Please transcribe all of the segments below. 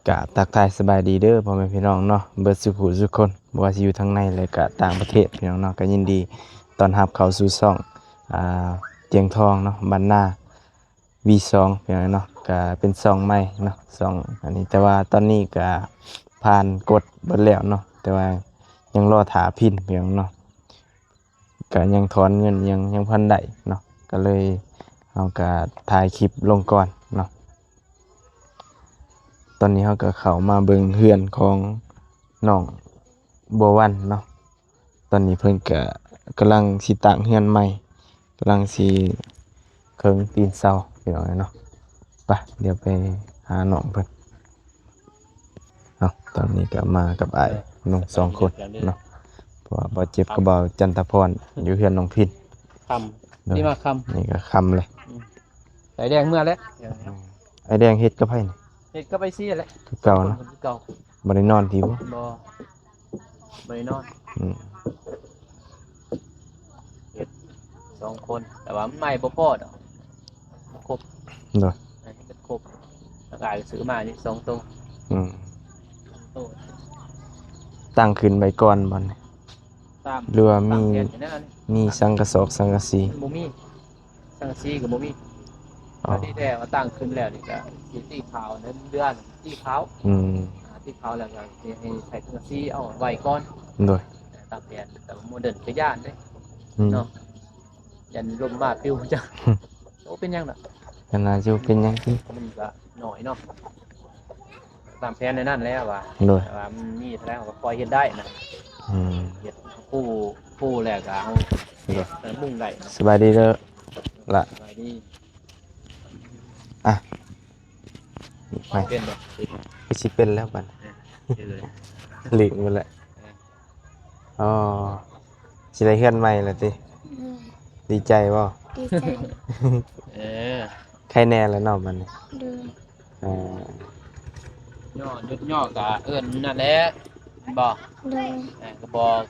ກະທັກທາຍສະບາຍດີເດີພໍ່ແມ່ພີ່ນ້ອງເນາະ ເບິດສູ່ຜູ້ສູ່ຄົນ ບໍ່ວ່າຊິຢູ່ທາງໃນ ແລະກະຕ່າງປະເທດ ພີ່ນ້ອງເນາະ. ກະຍິນດີຕ້ອນຮັບເຂົ້າສູ່ຊ່ອງ ອ່າ ຈຽງທອງເນາະ ບ້ານນາ ວີສອງ ພີ່ນ້ອງເນາະ. ກະເປັນຊ່ອງໃໝ່ເນາະ ຊ່ອງອັນນີ້ ແຕ່ວ່າຕອນນີ້ກະຜ່ານກົດເບິດແລ້ວເນາະ ແຕ່ວ່າຍັງລໍຖ້າພິມ ພີ່ນ້ອງເນາະ. ກະຍັງຖອນເງິນ ຍັງ ຍັງບໍ່ທັນໄດ້ເນາະ ກະເລີຍເຮົາກະຖ່າຍຄລິບລົງກ່ອນເນາະ. ຕອນນີ້ເຮົາກະເຂົ້າມາເບິ່ງເຮືອນຂອງນ້ອງບົວວັນເນາະ. ຕອນນີ້ເພິ່ນກະກຳລັງຊິຕັ້ງເຮືອນໃໝ່ ກຳລັງຊິເຄິ່ງຕີນເສົາ ພີ່ນ້ອງເນາະ. ໄປ ດຽວໄປຫານ້ອງເພິ່ນ. ເອົາ ຕອນນີ້ກະມາກັບອ້າຍນ້ອງສອງຄົນເນາະ ເພາະວ່າບ່າວເຈັບກັບບ່າວຈັນທະພອນຢູ່ເຮືອນນ້ອງພິນ. ຄ່ຳ ໂດຍ ນີ້ມາຄ່ຳ ນີ້ກະຄ່ຳເລີຍ. ອືມ ໄອ້ແດງເມືອແລ້ວ. ອືມ ໄອ້ແດງເຮັດກັບໃຜນີ້? ເຮັດກັບໄອ້ຊີແຫຼະ ຄືເກົ່າເນາະ. ຄືເກົ່າ ບໍ່ໄດ້ນອນຕິບໍ່? ບໍ່ ບໍ່ໄດ້ນອນ. ອືມ ເຮັດສອງຄົນ ແຕ່ວ່າມັນໄມ້ບໍ່ພໍດອກ ບໍ່ຄົບ. ໂດຍ ໃຫ້ມັນຄົບ ລະກະຊື້ມານີ້ສອງໂຕ. ອືມ ສອງໂຕ ຕັ້ງຂຶ້ນໄວ້ກ່ອນບັດນີ້ ຕາມ ຫຼືວ່າມີ ຕາມແຜນຢູ່ແລ້ວນີ້ ມີສັງກະສອກສັງກະສີ? ມັນບໍ່ມີ ສັງກະສີກະບໍ່ມີ. ອໍ ອັນນີ້ແຕ່ວ່າຕັ້ງຂຶ້ນແລ້ວນີ້ກະຊິຕີຂາວ ເດືອນຕີຂາວ. ອືມ ອ່າ ຕີຂາວແລ້ວກະຊິໃຫ້ໃສ່ສັງກະສີເອົາໄວ້ກ່ອນ. ໂດຍ ຕາມແຜນ ແຕ່ວ່າໂມເດີນກະຢ້ານເດ້ ອືມ ເນາະ ຢ້ານລົມມາປິວຈັກ. ໂອ້ ເປັນຫຍັງດອກ ກໍໜ້າຊິບໍ່ເປັນຫຍັງຕິ ມັນກະໜ້ອຍເນາະ ຕາມແຜນໃນນັ້ນແຫຼະວ່າ. ໂດຍ ແຕ່ວ່າມັນມີເທົ່າໃດເຮົາກໍຄ່ອຍເຮັດໄດ້ນະ. ອືມ ເຮັດຄູ່ ຄູ່ແລ້ວກໍເຮົາ ໂດຍ ເຮັດມຸງໄດ້ນະ. ສະບາຍດີເດີຫຼ້າ ສະບາຍດີ. ອ່ະ ໄປ ເປັນບໍ່? ຄືຊິເປັນແລ້ວບັດ ເອີ ເອີ ຫຼີກໝົດແລ້ວ. ອໍ ຊິໄດ້ເຮືອນໃໝ່ແລ້ວຕິ? ໂດຍ ດີໃຈບໍ່? ດີໃຈ. ເອີ ໄຄແນ່ແລ້ວເນາະບັດນີ້. ໂດຍ ເອີ ຍໍ ຢຸດຍໍກະເອີ້ນນັ້ນແຫຼະ ແມ່ນບໍ່? ໂດຍ ເອີ ກໍບອກ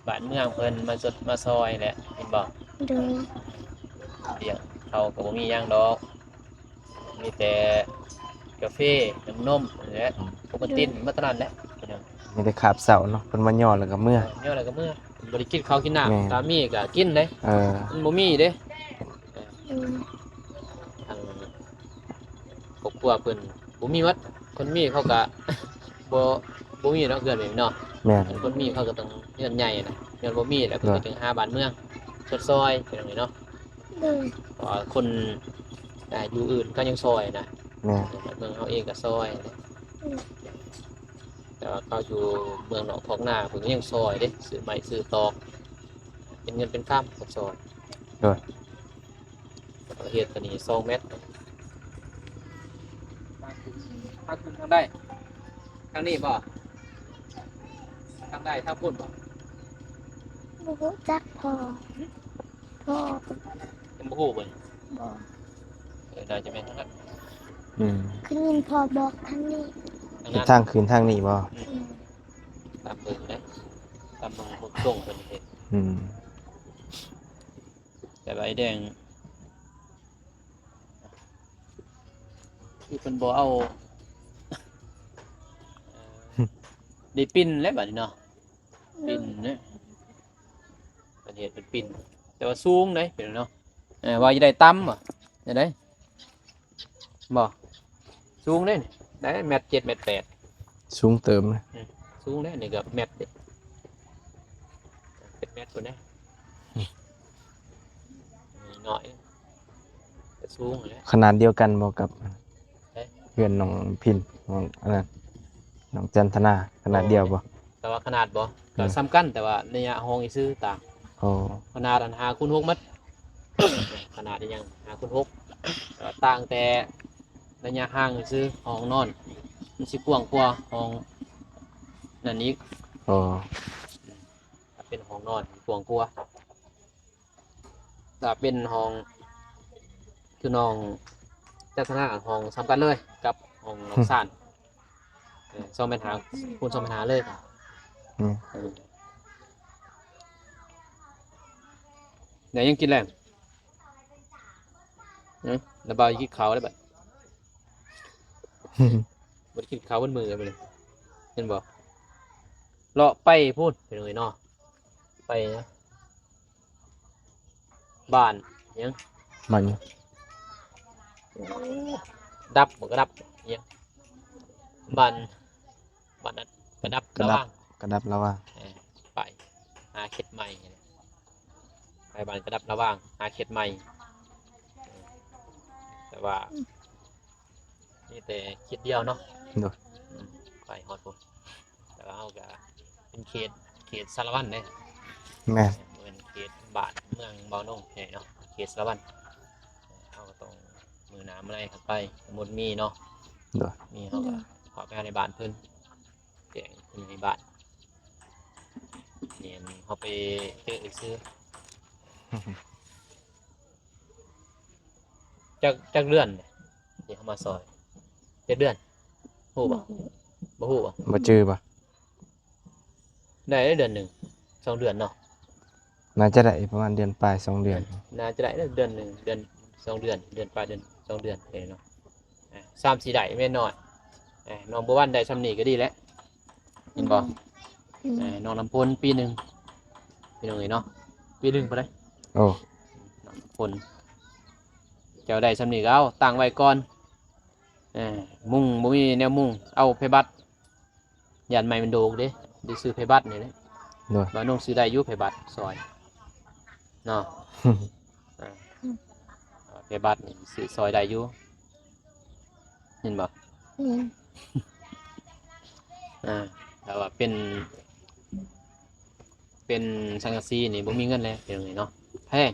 ບ້ານເມືອງເພິ່ນມາຊົດມາຊ່ອຍແຫຼະ ແມ່ນບໍ່? ໂດຍ ລ້ຽງເຂົາກໍບໍ່ມີຫຍັງດອກ. ມີແຕ່ກາເຟ ນ້ຳນົມຫັ້ນແຫຼະ ອືມ ໂອວັນຕິນ ໂດຍ ໝົດເທົ່ານັ້ນແຫຼະ ພີ່ນ້ອງ. ມີແຕ່ຄາບເຊົ້າເນາະ ເພິ່ນມາຍໍແລ້ວກໍເມືອ. ເອີ ຍໍແລ້ວກໍເມືອ ບໍ່ໄດ້ກິນເຂົ້າກິນນ້ຳ. ແມ່ນ ຖ້າມີກໍກິນເດ້. ເອີ ມັນບໍ່ມີເດ້. ໂດຍ ທາງຄອບຄົວເພິ່ນບໍ່ມີໝົດ ຄົນມີເຂົາກໍບໍ່ ບໍ່ມີເນາະ ເຮືອນແບບນີ້ເນາະ. ແມ່ນ ຄົນມີເຂົາກໍຕ້ອງເຮືອນໃຫຍ່ນະ ເຮືອນບໍ່ມີແລ້ວເພິ່ນກໍ ໂດຍ ຈຶ່ງຫາບ້ານເມືອງຊົດຊ່ອຍ ພີ່ນ້ອງເອີຍເນາະ. ໂດຍ ເພາະວ່າຄົນ ອ່າ ຢູ່ອື່ນເຂົາຍັງຊ່ອຍນະ. ແມ່ນ ແຕ່ບ້ານເມືອງເຮົາເອງກໍຊ່ອຍນະ. ໂດຍ ແຕ່ວ່າເຂົາຢູ່ເມືອງນອກຄອກນາ ເພິ່ນກໍຍັງຊ່ອຍເດ້ ຊື້ໄມ້ຊື້ຕອກ ເປັນເງິນເປັນຄຳເພິ່ນຊ່ອຍ. ໂດຍ ເຮົາເຮັດຕົວນີ້ສອງແມັດ. ທາງຂຶ້ນທາງໃດ? ທາງນີ້ບໍ່? ທາງໃດ? ທາງພຸ້ນບໍ່? ບໍ່ຮູ້ຈັກພໍ່. ຫຶ? ພໍ່ ຍັງບໍ່ຮູ້ບໍ່ນີ້? ບໍ່. ເອີ ໜ້າຈະແມ່ນທາງນັ້ນ. ອືມ ຄືຍິນພໍ່ບອກທາງນີ້. ທາງນັ້ນ ທາງຂຶ້ນທາງນີ້ບໍ່? ອືມ ອືມ ຕາມເບິ່ງເດ້ ຕາມເບິ່ງພວກໂຕເພິ່ນເຮັດ. ອືມ ແຕ່ວ່າໄອ້ແດງ ຄືເພິ່ນບໍ່ເອົາ ເອີ ໄດ້ປິ່ນແລ້ວບັດນີ້ເນາະ. ໂດຍ ປິ່ນເດ້ ເພິ່ນເຮັດເປັນປິ່ນ ແຕ່ວ່າສູງເດ້ ເປັນເນາະ. ເອີ ວ່າຈະໄດ້ຕ່ຳບໍ່? ຈະໄດ້ບໍ່? ສູງເດ້ນີ້ ໄດ້ແມັດເຈັດ ແມັດແປດ. ສູງເຕີມນະ. ອືມ ສູງເດ້ ນີ້ກໍແມັດເດ້ ເຈັດແມັດພຸ້ນເດ້. ອືມ ໜ້ອຍ ກໍສູງແຫຼະ. ຂະໜາດດຽວກັນບໍ່ກັບ ເອີ ເຮືອນນ້ອງພິນ ນ້ອງອັນນັ້ນ ນ້ອງຈັນທະນາ ຂະໜາດດຽວບໍ່? ແຕ່ວ່າຂະໜາດບໍ່ ກໍ ແມ່ນ ສ່ຳກັນ ແຕ່ວ່າໄລຍະຫ້ອງຊື່ຕ່າງ. ອໍ ຂະໜາດອັນຫ້າຄູນຫົກມັດ ຂະໜາດອີ່ຫຍັງ ຫ້າຄູນຫົກ ແຕ່ວ່າຕ່າງແຕ່ໄລຍະຫ່າງຊື່ ຫ້ອງນອນມັນຊິກວ້າງກວ່າຫ້ອງນັ້ນອີກ. ອໍ ເປັນຫ້ອງນອນກວ້າງກວ່າ. ຖ້າເປັນຫ້ອງຄືນ້ອງຈັນທະນາ ຫ້ອງສ່ຳກັນເລີຍກັບຫ້ອງນ້ອງຊານ. ເອີ ສອງແມັດຫ້າຄູນສອງແມັດຫ້າເລີຍ. ອືມ ເອີ ໄດ້ຫຍັງກິນແລງ? ອືມ ລະບ່າວກິນເຂົ້າແລ້ວບັດ. ບໍ່ໄດ້ກິນເຂົ້າເບິດມື້ເລີຍມື້ນີ້ ເຫັນບໍ່? ເລາະໄປພຸ້ນ ພີ່ນ້ອງເອີຍເນາະ ໄປນະ ບ້ານຫຍັງ ບ້ານຫຍັງ? ດັບບໍ່ ກະດັບຫຍັງ ບ້ານ ບ້ານນັ້ນ ກະດັບ ກະດັບ ລະຫວ່າງ ກະດັບລະຫວ່າງ ເອີ ໄປຫາເຂດໃໝ່ ໄປບ້ານກະດັບລະຫວ່າງ ຫາເຂດໃໝ່ ແຕ່ວ່າ ມີແຕ່ເຂດດຽວເນາະ ໂດຍ ອືມ ໄປຮອດພຸ້ນ ແລ້ວເຮົາກະເປັນເຂດ ເຂດສາລະວັນເດ້ ແມ່ນ ເປັນເຂດບ້ານເມືອງເບົາໜົງໃຫຍ່ເນາະ ເຂດສາລະວັນ ເຮົາກະຕ້ອງມື້ໜ້າມື້ໃນຄັນໄປ ສົມມຸດມີເນາະ ໂດຍ ມີເຮົາກະ ໂດຍ ເຂົ້າໄປຫາໃນບ້ານເພິ່ນ ແຈ້ງຜູ້ໃຫຍ່ບ້ານ ແມ່ນເຮົາໄປເຈີຊື່ ຈັກ ຈັກເດືອນທີ່ເຮົາມາຊ່ອຍ ຈັກເດືອນ ຮູ້ບໍ່? ບໍ່ຮູ້ ບໍ່ຮູ້ບໍ່? ບໍ່ຈື່ບໍ່? ໄດ້ເດືອນໜຶ່ງ ສອງເດືອນເນາະ ໜ້າຈະໄດ້ປະມານເດືອນປາຍ ສອງເດືອນ ໜ້າຈະໄດ້ເດືອນໜຶ່ງ ເດືອນ ສອງເດືອນ ເດືອນປາຍ ເດືອນ ສອງເດືອນເດ້ເນາະ ອ່າ ສາມສີ່ໄດ້ແມ່ນນ້ອຍ ອ່າ ນ້ອງບົວວັນໄດ້ຊ່ຳນີ້ກະດີແລ້ວ ເຫັນບໍ່? ອືມ ເອີ ນ້ອງນ້ຳຝົນປີໜຶ່ງ ພີ່ນ້ອງເອີຍເນາະ ປີໜຶ່ງພຸ້ນເດ້ ໂອ້ ນ້ອງນ້ຳຝົນ ເຈົ້າໄດ້ຊ່ຳນີ້ກະເອົາຕັ້ງໄວ້ກ່ອນ ເອີ ມຸງບໍ່ມີແນວມຸງ ເອົາໄພບັດ ຢ້ານໄມ້ມັນໂດກເດ້ ໄດ້ຊື້ໄພບັດນີ້ແຫຼະ ໂດຍ ບ່າວນົງຊື້ໄດ້ຢູ່ໄພບັດຊ່ອຍເນາະ ອ່າ ໄພບັດນີ້ຊື້ຊ່ອຍໄດ້ຢູ່ ເຫັນບໍ່? ແມ່ນ ອ່າ ແຕ່ວ່າເປັນ ເປັນສັງກະສີນີ້ບໍ່ມີເງິນແລ້ວ ເປັນຫຍັງເນາະ ແພງ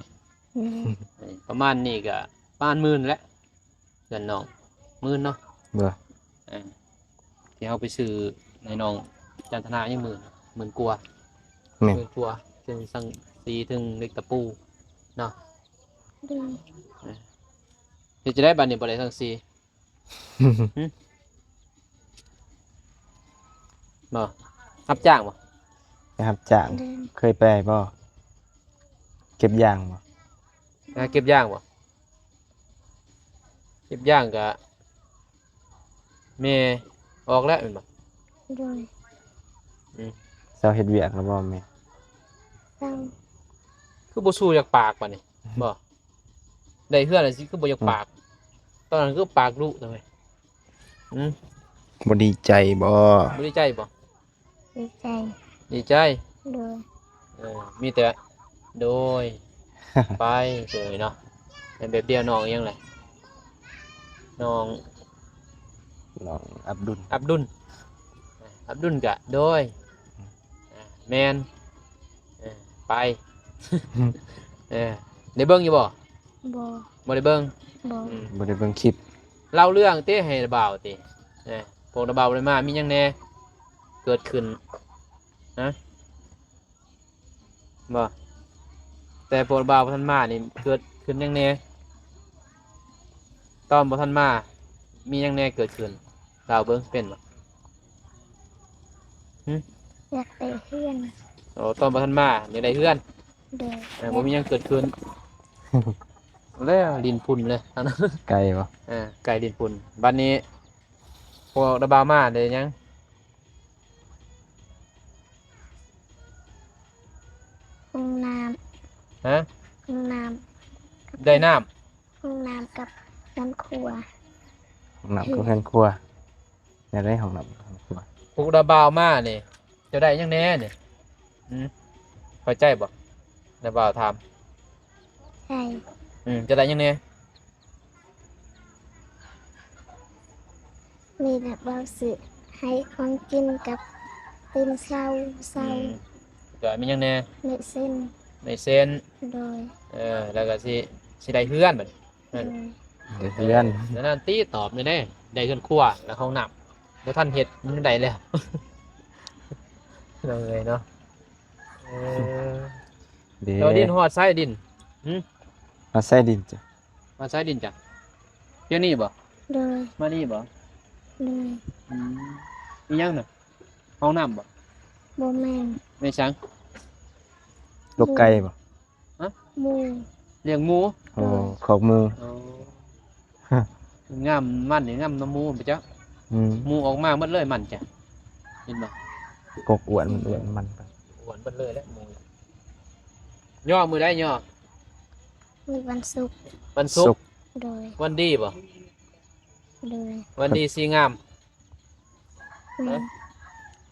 ແມ່ນ ເອີ ປະມານນີ້ກະປະມານໝື່ນແຫຼະ ເຮືອນນ້ອງ ໝື່ນເນາະ ໂດຍ ເອີ ທີ່ເຮົາໄປຊື້ໃຫ້ນ້ອງຈັນທະນາຍັງໝື່ນ ໝື່ນກວ່າ ແມ່ນ ໝື່ນກວ່າ ເຖິງສັງກະສີ ເຖິງເຫຼັກຕະປູເນາະ ໂດຍ ເອີ ເຮັດຈັ່ງໃດບາດນີ້ບໍ່ໄດ້ສັງກະສີ? ຫຶ? ບໍ່? ຮັບຈ້າງບໍ່? ໄປຮັບຈ້າງ ໂດຍ ເຄີຍໄປບໍ່? ເກັບຢາງບໍ່? ໄປເກັບຢາງບໍ່? ເກັບຢາງກະແມ່ອອກແລ້ວແມ່ນບໍ່? ໂດຍ ອືມ ເຊົາເຮັດວຽກແລ້ວບໍ່ແມ່? ເຊົາ ຄືບໍ່ສູ້ຢາກປາກບາດນີ້ ບໍ່? ໄດ້ເຮືອນແລ້ວຊິຄືບໍ່ຢາກປາກ ອືມ ຕອນນັ້ນຄືປາກດຸຈັ່ງໃດ? ອືມ ບໍ່ດີໃຈບໍ່? ບໍ່ດີໃຈບໍ່? ດີໃຈ ດີໃຈ ໂດຍ ເອີ ມີແຕ່ ໂດຍ ໄປ ໂດຍເນາະ ແບບດຽວນ້ອງຫຍັງແຫຼະ ນ້ອງ ນ້ອງອັບດຸນ ອັບດຸນ ອັບດຸນກະ ໂດຍ ອືມ ອ່າ ແມ່ນ ເອີ ໄປ ເອີ ໄດ້ເບິ່ງຢູ່ບໍ່? ບໍ່ ບໍ່ໄດ້ເບິ່ງ ບໍ່ ອືມ ບໍ່ໄດ້ເບິ່ງຄລິບ ເລົ່າເລື່ອງຕິ ໃຫ້ລະບ່າວຕິ ເອີ ພວກລະບ່າວບໍ່ໄດ້ມາ ມີຫຍັງແດ່ເກີດຂຶ້ນ ຮະ ບໍ່ ແຕ່ພວກລະບ່າວບໍ່ທັນມານີ້ ເກີດຂຶ້ນຫຍັງແດ່ ຕອນບໍ່ທັນມາ ມີຫຍັງແດ່ເກີດຂຶ້ນ ລາວເບິ່ງເປັນບໍ່? ຫຶ? ຢາກໄດ້ເຮືອນ ໂອ້ ຕອນບໍ່ທັນມາ ຢາກໄດ້ເຮືອນ ໂດຍ ເອີ ບໍ່ມີຫຍັງເກີດຂຶ້ນ ແລ້ວຫຼິ້ນຝຸ່ນເລີຍ ໄກບໍ່? ເອີ ໄກຫຼິ້ນຝຸ່ນ ບາດນີ້ ພວກລະບ່າວມາໄດ້ຫຍັງ? ຫ້ອງນ້ຳ ຮະ? ຫ້ອງນ້ຳ ໄດ້ນ້ຳ ຫ້ອງນ້ຳກັບເຮືອນຄົວ ຫ້ອງນ້ຳກັບເຮືອນຄົວ ຢາກໄດ້ຫ້ອງນ້ຳກັບເຮືອນຄົວ ພວກລະບ່າວມານີ້ ເຈົ້າໄດ້ຫຍັງແດ່ນີ້? ຫຶ? ເຂົ້າໃຈບໍ່? ລະບ່າວຖາມ ໃຊ່ ອືມ ເຈົ້າໄດ້ຫຍັງແດ່? ມີແຕ່ເວົ້າຊື່ໃຫ້ຂອງກິນກັບຕື່ນເຊົ້າ ເຊົ້າ ອືມ ກະມີຫຍັງແດ່? ໄມ້ເສັ້ນ ໄມ້ເສັ້ນ ໂດຍ ເອີ ແລ້ວກະຊິ ຊິໄດ້ເຮືອນບາດນີ້ ໂດຍ ໄດ້ເຮືອນ ແລ້ວນັ້ນຕິຕອບແດ່ ໄດ້ເຮືອນຄົວ ແລ້ວຫ້ອງນ້ຳ ບໍ່ທັນເຮັດ ມັນໄດ້ແລ້ວ ເອີຍເນາະ ເອີ ເດ້ ແລ້ວດິນຮອດໃສດິນ? ຫຶ? ຮອດໃສດິນຈ້ະ? ມາໃສດິນຈ້ະ? ດຽວນີ້ບໍ່? ໂດຍ ມານີ້ບໍ່? ໂດຍ ອືມ ອີຫຍັງນະ? ຫ້ອງນ້ຳບໍ່? ບໍ່ແມ່ນ ແມ່ນຫຍັງ? ລົກໄກ່ບໍ່? ຮະ? ໝູ ລ້ຽງໝູ ໂອ້ ໂດຍ ຄອກໝູ ໂອ້ ງາມ ມັນນີ້ງາມນຳໝູພຸ້ນຈັກ ອືມ ໝູ່ອອກມາໝົດເລີຍມັນຈ້ະ ເຫັນບໍ່? ກົກອ້ວນມັນອ້ວນມັນໄປ ອ້ວນເບິດເລີຍແຫຼະໝູ່. ຍໍມື້ໃດຍໍ? ມື້ວັນສຸກ. ວັນສຸກ? ສຸກ. ໂດຍ. ວັນດີບໍ່? ໂດຍ. ວັນດີສີງາມ. ແມ່ນ.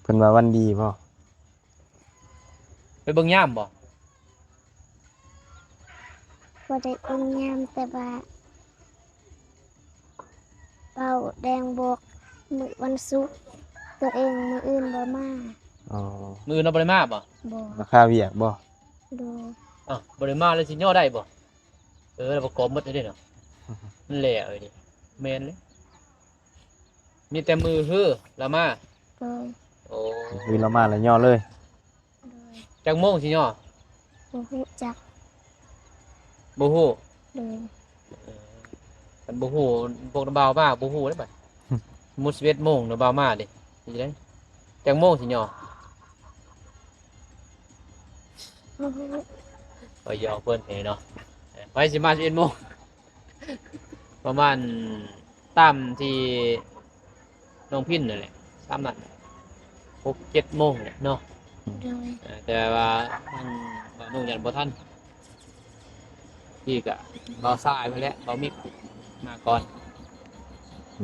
ເພິ່ນວ່າວັນດີບໍ່? ໄປເບິ່ງຍາມບໍ່? ບໍ່ໄດ້ເບິ່ງຍາມ ແຕ່ວ່າເວົ້າແດງບອກມື້ວັນສຸກ ຕົວເອງມື້ອື່ນບໍ່ມາ. ອໍ ມື້ອື່ນເຮົາບໍ່ໄດ້ມາບໍ່? ບໍ່. ລາຄາວຽກບໍ່? ໂດຍ. ອ້າວ ບໍ່ໄດ້ມາແລ້ວຊິຍໍໄດ້ບໍ່? ເອີ ລະປະກອບໝົດເດ້ເນາະ ມັນແຫຼວເດ້. ແມ່ນເລີຍ. ມີແຕ່ມື້ຮືລະມາ. ໂດຍ. ໂອ້ ຄືລະມາລະຍໍເລີຍ. ໂດຍ. ຈັກໂມງຊິຍໍ? ບໍ່ຮູ້ຈັກ. ບໍ່ຮູ້? ໂດຍ. ເອີ ຄັນບໍ່ຮູ້ ພວກບ່າວມາບໍ່ຮູ້ເດ້ບັດ. ໝົດສິບເອັດໂມງເນາະ ບ່າວມາເດ້. ຊິໄດ້ ຈັກໂມງຊິຍໍ? ບໍ່ຮູ້. ຂ້ອຍຢອກເພິ່ນເອງເນາະ. ເອີ ໃຜຊິມາສິບເອັດໂມງ? ປະມານຕາມທີ່ນ້ອງພິນນັ້ນແຫຼະ ຕາມນັ້ນ ຫົກເຈັດໂມງແຫຼະເນາະ. ໂດຍ. ເອີ ແຕ່ວ່າທາງບ່າວນຸ່ງຍັງບໍ່ທັນ ທີ່ກະບ່າວຊາຍພຸ້ນແຫຼະ ບ່າວມິກມາກ່ອນ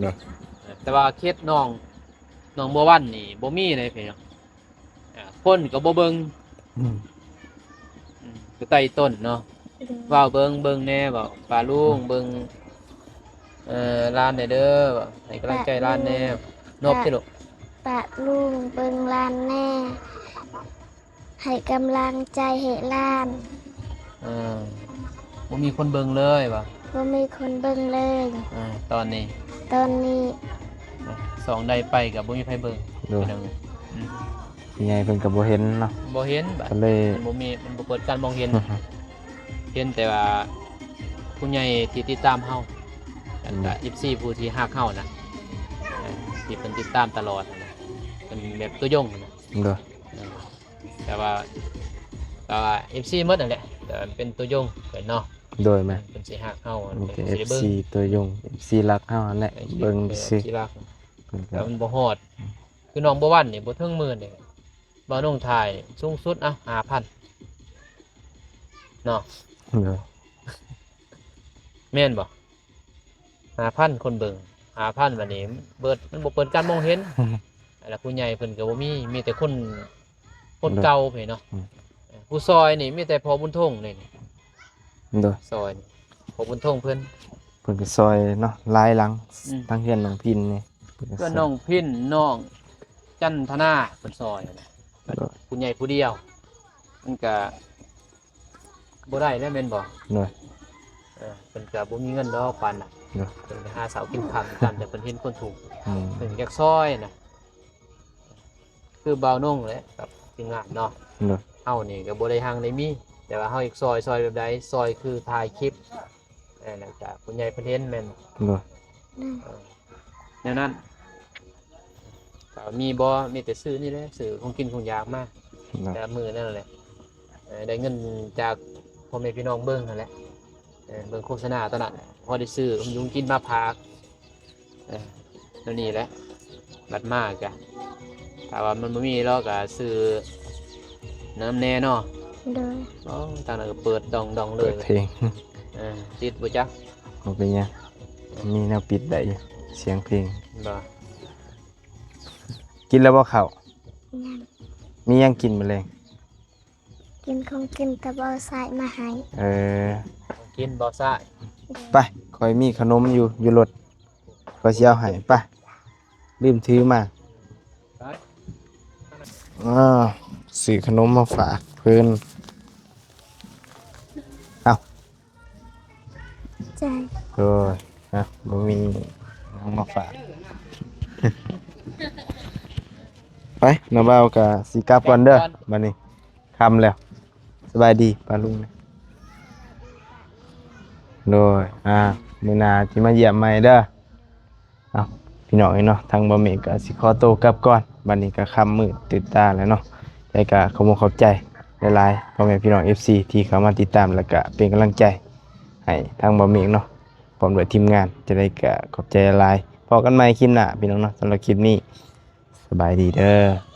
ເນາະ. ເອີ ແຕ່ວ່າເຂດໜອງ ໜອງບົວວັນນີ້ບໍ່ມີເດ້ພີ່ນ້ອງ. ອ່າ ຄົນກໍບໍ່ເບິ່ງ. ອືມ ອືມ ຢູ່ໃຕ້ຕົ້ນເນາະ. ໂດຍ. ເວົ້າເບິ່ງ ເບິ່ງແດ່ ເວົ້າ ປ້າລຸງ ເບິ່ງ ເອີ ຫຼານແດ່ເດີ ເວົ້າໃຫ້ກຳລັງໃຈຫຼານແດ່. ໂດຍ. ນົບຕິລູກ ປ້າລຸງເບິ່ງຫຼານແດ່ ໃຫ້ກຳລັງໃຈໃຫ້ຫຼານ. ເອີ ບໍ່ມີຄົນເບິ່ງເລີຍວ່າ? ບໍ່ມີຄົນເບິ່ງເລີຍ. ເອີ ຕອນນີ້ ຕອນນີ້ ເອີ ຊ່ອງໃດໄປກໍບໍ່ມີໃຜເບິ່ງ. ໂດຍ. ອືມ ຜູ້ໃຫຍ່ເພິ່ນກໍບໍ່ເຫັນເນາະ. ບໍ່ເຫັນ ກໍເລີຍ ມັນບໍ່ມີ ມັນບໍ່ເປີດການມອງເຫັນ. ເຫັນແຕ່ວ່າຜູ້ໃຫຍ່ທີ່ຕິດຕາມເຮົາ ແລ້ວກໍ ອືມ ເອັຟຊີຜູ້ທີ່ຮັກເຮົານະ ເອີ ທີ່ເພິ່ນຕິດຕາມຕະຫຼອດນະ ເປັນແບບຕົວຢ່ງນະ. ໂດຍ. ເອີ ແຕ່ວ່າ ແຕ່ວ່າເອັຟຊີໝົດນັ້ນແຫຼະ ແຕ່ວ່າເປັນຕົວຢ່ງເພິ່ນເນາະ. ໂດຍ ແມ່ນ ເພິ່ນຊິຮັກເຮົາ ເປັນເອັຟຊີຕົວຢ່ງ ເອັຟຊີລັກເຮົາຫັ້ນແຫຼະ. ເອີ ເບິ່ງຊື່ ເອີ ເອັຟຊີລັກ ແຕ່ມັນບໍ່ຮອດ. ອືມ ຄືນ້ອງບົວວັນນີ້ບໍ່ເຖິງໝື່ນເດ້ ບ່າວນົງຖ່າຍສູງສຸດ ເອົາ ຫ້າພັນເນາະ. ໂດຍ. ແມ່ນບໍ່? ຫ້າພັນຄົນເບິ່ງ ຫ້າພັນ ບາດນີ້ເປີດ ມັນບໍ່ເປີດການມອງເຫັນ. ແລ້ວຜູ້ໃຫຍ່ເພິ່ນກໍບໍ່ມີ ມີແຕ່ຄົນ ຄົນເກົ່າເພິ່ນເນາະ. ອືມ ຜູ້ຊ່ອຍນີ້ມີແຕ່ພໍ່ບຸນທົງນີ້. ໂດຍ. ຊ່ອຍນີ້ພໍ່ບຸນທົງເພິ່ນ ເພິ່ນກໍຊ່ອຍເນາະ ຫຼາຍຫຼັງ. ອືມ ທາງເຮືອນນ້ອງພິນນີ້ ເພິ່ນກໍ ເພື່ອນນ້ອງພິນ ນ້ອງຈັນທະນາ ເພິ່ນຊ່ອຍນະ. ໂດຍ. ຜູ້ໃຫຍ່ຜູ້ດຽວ ມັນກະບໍ່ໄດ້ແລ້ວແມ່ນບໍ່? ໂດຍ. ເອີ ເພິ່ນກະບໍ່ມີເງິນດອກປານນັ້ນ. ໂດຍ. ເພິ່ນໄປຫາເຊົ້າກິນຄ່ຳກັນ ແຕ່ເພິ່ນເຫັນຄົນທຸກ. ອືມ ເພິ່ນຢາກຊ່ອຍນະ ຄືບ່າວນົງແຫຼະກັບທີມງານເນາະ. ໂດຍ. ເຮົານີ້ກໍບໍ່ໄດ້ຮັ່ງໄດ້ມີ ແຕ່ວ່າເຮົາຢາກຊ່ອຍ ຊ່ອຍແບບໃດ? ຊ່ອຍຄືຖ່າຍຄລິບ ເອີ ແລ້ວກະຜູ້ໃຫຍ່ເພິ່ນເຫັນແມ່ນບໍ່? ໂດຍ. ເອີ ແນວນັ້ນ ຖາມວ່າມີບໍ່? ມີແຕ່ຊື້ນີ້ແຫຼະ ຊື້ຂອງກິນຂອງຢາກມາ. ໂດຍ. ແຕ່ມື້ນັ້ນແຫຼະ ເອີ ໄດ້ເງິນຈາກພໍ່ແມ່ພີ່ນ້ອງເບິ່ງຫັ້ນແຫຼະ ເອີ ເບິ່ງໂຄສະນາຕອນນັ້ນ ພໍໄດ້ຊື້ຂອງຢູ່ຂອງກິນມາຝາກ. ເອີ ແນວນີ້ແຫຼະ ບັດມາກະ ຖ້າວ່າມັນບໍ່ມີ ເຮົາກະຊື້ນຳແດ່ເນາະ. ໂດຍ. ໂອ້ ທາງນັ້ນກໍເປີດດອງໆເລີຍ ເປີດເພງ. ເອີ ຕິດບໍ່ຈັກ? ບໍ່ເປັນຫຍັງ ມີແນວປິດໄດ້ຢູ່ ສຽງເພງ. ບໍ່ ກິນແລ້ວບໍ່ເຂົ້າ? ຍັງ. ມີຫຍັງກິນມື້ແລງ? ກິນຂອງກິນແຕ່ບໍ່ໃສ່ມາໃຫ້. ເອີ ຂອງກິນບໍ່ໃສ່. ໂດຍ. ໄປ ຂ້ອຍມີຂະໜົມຢູ່ ຢູ່ລົດ ຂ້ອຍຊິເອົາໃຫ້. ໄປ ລືມຖືມາ. ໄປ ອ້າວ ຊື້ຂະໜົມມາຝາກເພິ່ນ. ເອົ້າ ໃຈ. ໂດຍ. ນະ ບໍ່ມີຫຍັງມາຝາກ. ໄປ ນ້າບ່າວກະຊິກັບກ່ອນເດີ ກັບກ່ອນ ບັດນີ້ຄ່ຳແລ້ວ. ສະບາຍດີປ້າລຸງ. ໂດຍ. ອ່າ ມື້ໜ້າຊິມາຢ້ຽມໃໝ່ເດີ. ເອົາ ພີ່ນ້ອງເອີຍເນາະ ທາງບ່າວເມກກໍຊິຂໍໂຕກັບກ່ອນ ບັດນີ້ກໍຄ່ຳມືດຕື່ນຕາແລ້ວເນາະ. ແຕ່ກໍຂອບອົກຂອບໃຈຫຼາຍໆ ພໍ່ແມ່ພີ່ນ້ອງເອັຟຊີ ທີ່ເຂົ້າມາຕິດຕາມ ແລ້ວກໍເປັນກຳລັງໃຈໃຫ້ທາງບ່າວເມກເນາະ ພ້ອມດ້ວຍທີມງານ. ຈັ່ງໃດກໍຂອບໃຈຫຼາຍໆ. ພໍ້ກັນໃໝ່ຄລິບໜ້າພີ່ນ້ອງເນາະ. ສຳລັບຄລິບນີ້ ສະບາຍດີເດີ.